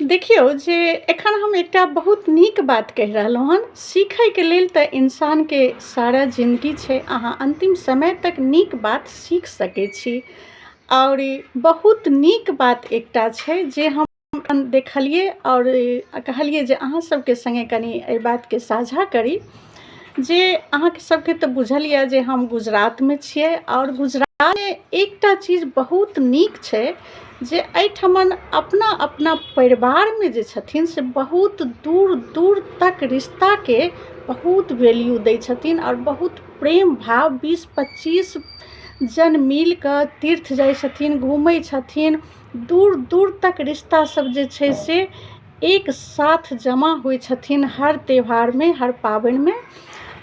देखियौ जे एखन हम एकटा बहुत नीक बात कहि रहलहुँ हन सीखयके लेल तऽ इंसानके सारा जिन्दगी छै अहाँ अन्तिम समय तक नीक बात सीख सकै छी आओर ई बहुत नीक बात एकटा छै जे हम एखन देखलियै आओर कहलियै जे अहाँ सबके सङ्गे कनि एहि बातके साझा करी जे अहाँके सबके तऽ बुझल यऽ जे हम गुजरातमे छियै आओर गुजरातमे एकटा चीज बहुत नीक छै जे एहिठमन अपना अपना परिवारमे जे छथिन से बहुत दूर दूर तक रिश्ताके बहुत वैल्यू दै छथिन आओर बहुत प्रेम भाव 20-25 जन मिलकऽ तीर्थ जाइ छथिन घूमै छथिन दूर दूर तक रिश्ता सब जे छै से एक साथ जमा होइ छथिन हर त्यौहारमे हर पाबनिमे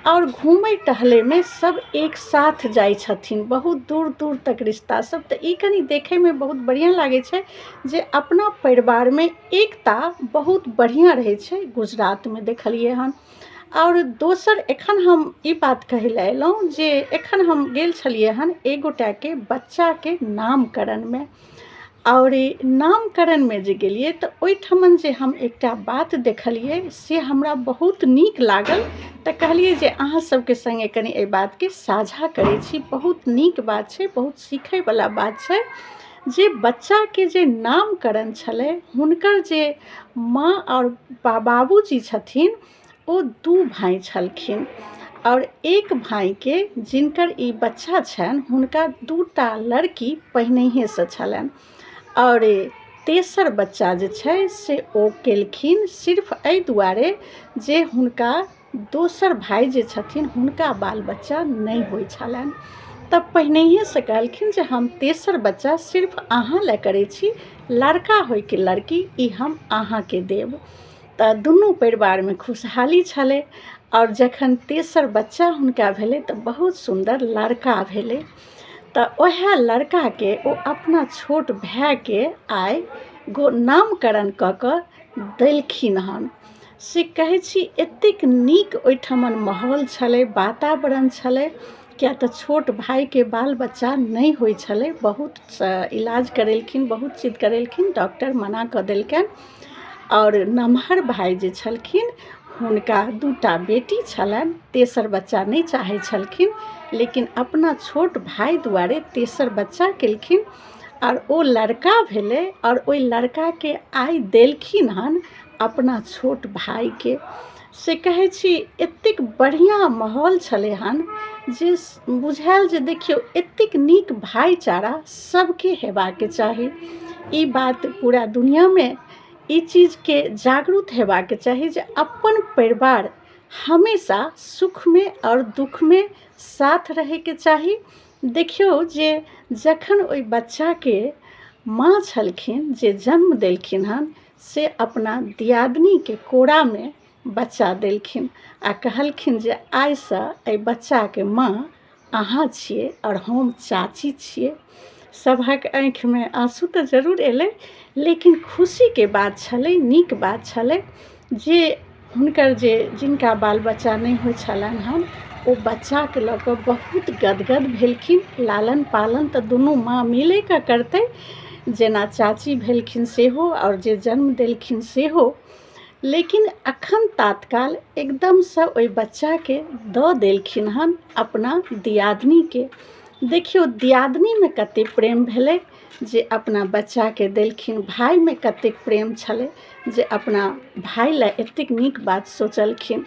आओर घूमै टहलैमे सब एक साथ जाइ छथिन बहुत दूर दूर तक रिश्ता सब तऽ ई कनि देखैमे बहुत बढ़िआँ लागै छै जे अपना परिवारमे एकता बहुत बढ़िआँ रहै छै गुजरातमे देखलियै हन आओर दोसर एखन हम ई बात कहै लए अयलहुँ जे एखन हम गेल छलियै हन एक गोटाके बच्चाके नामकरणमे आओर ई नामकरणमे जे गेलियै तऽ ओहिठमन जे हम एकटा बात देखलियै से हमरा बहुत नीक लागल तऽ कहलियै जे अहाँ सबके सङ्गे कनि एहि बातके साझा करै छी बहुत नीक बात छै बहुत सीखैवला बात छै जे बच्चाके जे नामकरण छलै हुनकर जे माँ आओर बाबूजी छथिन ओ दू भाय छलखिन आओर एक भायके जिनकर ई बच्चा छनि हुनका दू टा लड़की पहिनहिएसँ छलनि आओर तेसर बच्चा जे छै से ओ केलखिन सिर्फ एहि दुआरे जे हुनका दोसर भाय जे छथिन हुनका बाल बच्चा नहि होइ छलनि तऽ पहिनहिएसँ कहलखिन जे हम तेसर बच्चा सिर्फ अहाँ लए करै छी लड़का होइ कि लड़की ई हम अहाँके देब तऽ दुनू परिवारमे खुशहाली छलै आओर जखन तेसर बच्चा हुनका भेलै तऽ बहुत सुन्दर लड़का भेलै तऽ वएह लड़काके ओ अपना छोट भायके आइ गो नामकरण कऽ कऽ देलखिन हन से कहै छी एतेक नीक ओहिठमन माहौल छलै वातावरण छलै किएक तऽ छोट भायके बाल बच्चा नहि होइ छलै बहुत इलाज करेलखिन बहुत चीज करेलखिन डॉक्टर मना कऽ देलकनि आओर नमहर भाय जे छलखिन हुनका दू टा बेटी छलनि तेसर बच्चा नहि चाहै छलखिन लेकिन अपना छोट भाय दुआरे तेसर बच्चा केलखिन आओर ओ लड़का भेलै आओर ओहि लड़काके आइ देलखिन हन अपना छोट भायके से कहै छी एतेक बढ़िआँ माहौल छलै हन जे बुझायल जे देखियौ एतेक नीक भाइचारा सभके हेबाक चाही ई बात पूरा दुनिआँमे ई चीजके जागरूक हेबाक चाही जे अपन परिवार हमेशा सुखमे आओर दुःखमे साथ रहैके चाही देखियौ जे जखन ओहि बच्चाके माँ छलखिन जे जन्म देलखिन हन से अपना दियादनीके कोरामे बच्चा देलखिन आ कहलखिन जे आइसँ एहि बच्चाके माँ अहाँ छियै आओर हम चाची छियै सभक आँखिमे आँसू तऽ जरूर एलै लेकिन खुशीके बात छलै नीक बात छलै जे हुनकर जे जिनका बाल बच्चा नहि होइ छलनि हन ओ बच्चाके लऽ कऽ बहुत गदगद भेलखिन लालन पालन तऽ दुनू माँ मिलेके करतै जेना चाची भेलखिन सेहो आओर जे जन्म देलखिन सेहो लेकिन अखन तात्काल एकदमसँ ओहि बच्चाके दऽ देलखिन हन अपना दियादनीके देखियौ दियादनीमे कतेक प्रेम भेलै जे अपना बच्चाके देलखिन भायमे कतेक प्रेम छलै जे अपना भाय लए एतेक नीक बात सोचलखिन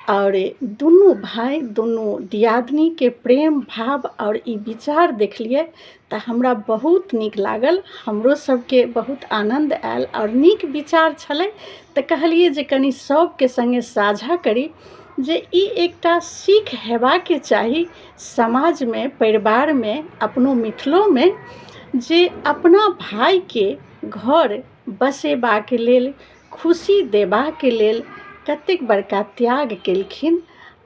आओर दुनू भाय दुनू दियादनीके प्रेम भाव आओर ई विचार देखलियै तऽ हमरा बहुत नीक लागल हमरो सबके बहुत आनन्द आयल आओर नीक विचार छलै तऽ कहलियै जे कनि सबके सङ्गे साझा करी जे ई एकटा सीख हेबाके चाही समाजमे परिवारमे अपनो मिथिलोमे जे अपना भायके घर बसेबाक लेल खुशी देबाक लेल कतेक बड़का त्याग केलखिन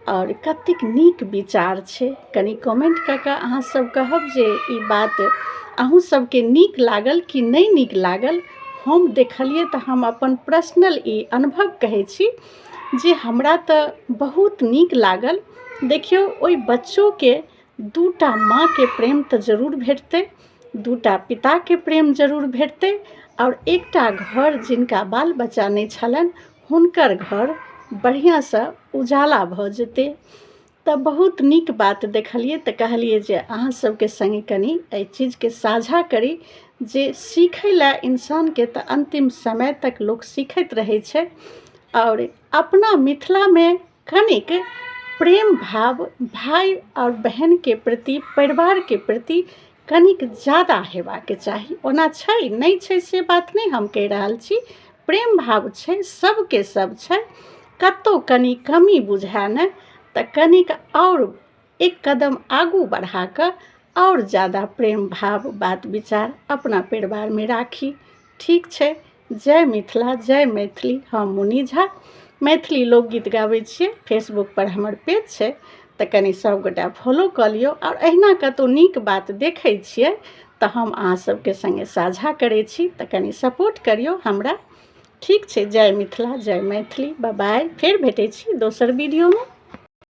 आओर कतेक नीक विचार छै कनि कमेन्ट कऽ कऽ अहाँ सब कहब जे ई बात अहूँ सबके नीक लागल कि नहि नीक लागल हम देखलियै तऽ हम अपन पर्सनल ई अनुभव कहै छी जे हमरा तऽ बहुत नीक लागल देखियौ ओहि बच्चोके दू टा माँके प्रेम तऽ जरूर भेटतै दू टा पिताके प्रेम जरूर भेटतै आओर एकटा घर जिनका बाल बच्चा नहि छलनि हुनकर घर बढ़िआँसँ उजाला भऽ जेतै। तऽ बहुत नीक बात देखलियै तऽ कहलियै जे अहाँ सबके सङ्गे कनि एहि चीजके साझा करी जे सीखै लए इंसानके तऽ अन्तिम समय तक लोक सीखैत रहै छै। आओर अपना मिथिलामे कनिक प्रेम भाव भाय आओर बहिनके प्रति, परिवारके प्रति कनिक जादा हेबाके चाही। ओना छै, नहि छै से बात नहि हम कहि रहल छी। प्रेम भाव छै, सबके सब छै। कतहु कनि कमी बुझाए ने तऽ कनिक आओर एक कदम आगू बढ़ा कऽ आओर जादा प्रेम भाव बात विचार अपना परिवारमे राखी। ठीक छै। जय मिथिला, जय मैथिली। हम मुन्नी झा मैथिली लोकगीत गाबै छियै। फेसबुकपर हमर पेज छै, तऽ कनि सभगोटा फॉलो कऽ लियौ। आओर अहिना कतहु नीक बात देखै छियै तऽ हम अहाँ सबके सङ्गे साझा करै छी, तऽ कनि सपोर्ट करियौ हमरा। ठीक छै। जय मिथिला, जय मैथिली। बाय, फेर भेटै छी दोसर वीडियोमे।